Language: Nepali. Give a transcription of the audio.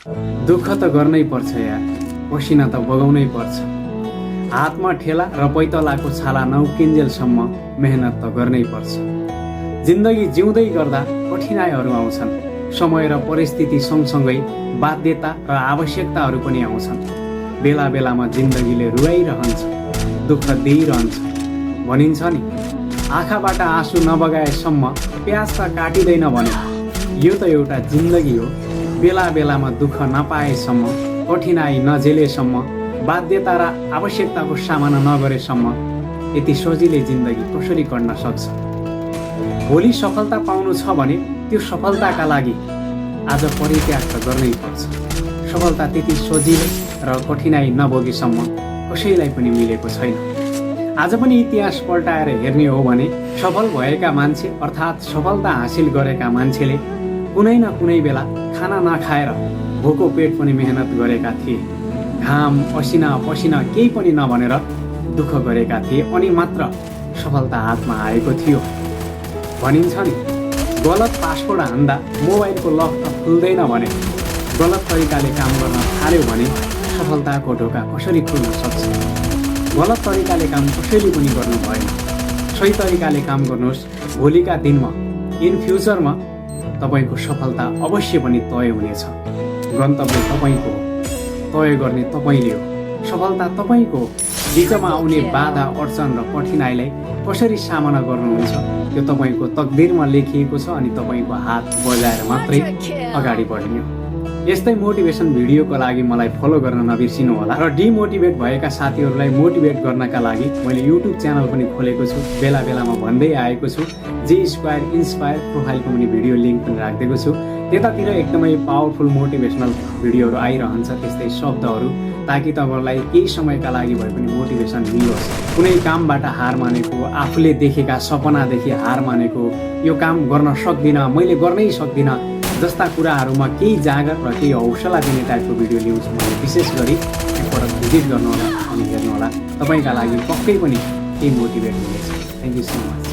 दुःख त गर्नै पर्छ यार, पसिना त बगाउनै पर्छ। हातमा ठेला र पैतलाको छाला नउकिन्जेलसम्म मेहनत त गर्नै पर्छ। जिन्दगी जिउँदै गर्दा कठिनाइहरू आउँछन्। समय र परिस्थिति सँगसँगै बाध्यता र आवश्यकताहरू पनि आउँछन्। बेला बेलामा जिन्दगीले रुवाइरहन्छ, दुःख दिइरहन्छ। भनिन्छ नि, आँखाबाट आँसु नबगाएसम्म प्यास त काटिँदैन भने। यो त एउटा जिन्दगी हो। बेला बेलामा दुःख नपाएसम्म, कठिनाइ नझेलेसम्म, बाध्यता र आवश्यकताको सामना नगरेसम्म यति सजिलै जिन्दगी कसरी कट्न सक्छ? भोलि सफलता पाउनु छ भने त्यो सफलताका लागि आज परित्याग त गर्नै पर्छ। सफलता त्यति सजिलै र कठिनाइ नभोगेसम्म कसैलाई पनि मिलेको छैन। आज पनि इतिहास पल्टाएर हेर्ने हो भने सफल भएका मान्छे अर्थात् सफलता हासिल गरेका मान्छेले कुनै न कुनै बेला खाना नखाएर भोको पेट पनि मेहनत गरेका थिए। घाम असिना पसिना केही पनि नभनेर दुःख गरेका थिए अनि मात्र सफलता हातमा आएको थियो। भनिन्छ नि, गलत पासवर्ड हान्दा मोबाइलको लक त खुल्दैन भने गलत तरिकाले काम गर्न थाल्यो भने सफलताको ढोका कसरी खुल्न सक्छ? गलत तरिकाले काम कसैले पनि गर्नु भएन। सही तरिकाले काम गर्नुहोस्। भोलिका दिनमा इन फ्युचरमा तपाईँको सफलता अवश्य पनि तय हुनेछ। गन्तव्य तपाईँको हो, तय गर्ने तपाईँले हो, सफलता तपाईँको हो। बिचमा आउने बाधा अडचन र कठिनाइलाई कसरी सामना गर्नुहुन्छ त्यो तपाईँको तकदिरमा लेखिएको छ अनि तपाईँको हात बजाएर मात्रै अगाडि बढ्ने हो। यस्तै मोटिभेसन भिडियोको लागि मलाई फलो गर्न नबिर्सिनु होला र डिमोटिभेट भएका साथीहरूलाई मोटिभेट गर्नका लागि मैले युट्युब च्यानल पनि खोलेको छु। बेला बेलामा भन्दै आएको छु। जे स्क्वायर इन्स्पायर प्रोफाइलको पनि भिडियो लिङ्क पनि राखिदिएको छु। त्यतातिर एकदमै पावरफुल मोटिभेसनल भिडियोहरू आइरहन्छ, त्यस्तै शब्दहरू, ताकि तपाईँलाई केही समयका लागि भए पनि मोटिभेसन मिलोस्। कुनै कामबाट हार मानेको, आफूले देखेका सपनादेखि हार मानेको, यो काम गर्न सक्दिनँ, मैले गर्नै सक्दिनँ जस्ता कुराहरूमा केही जागर र केही हौसला दिने टाइपको भिडियो ल्याउँछु। मैले विशेष गरी एकपटक भिजिट गर्नुहोला अनि हेर्नुहोला, तपाईँका लागि पक्कै पनि केही मोटिभेट हुनेछ। Thank you so much.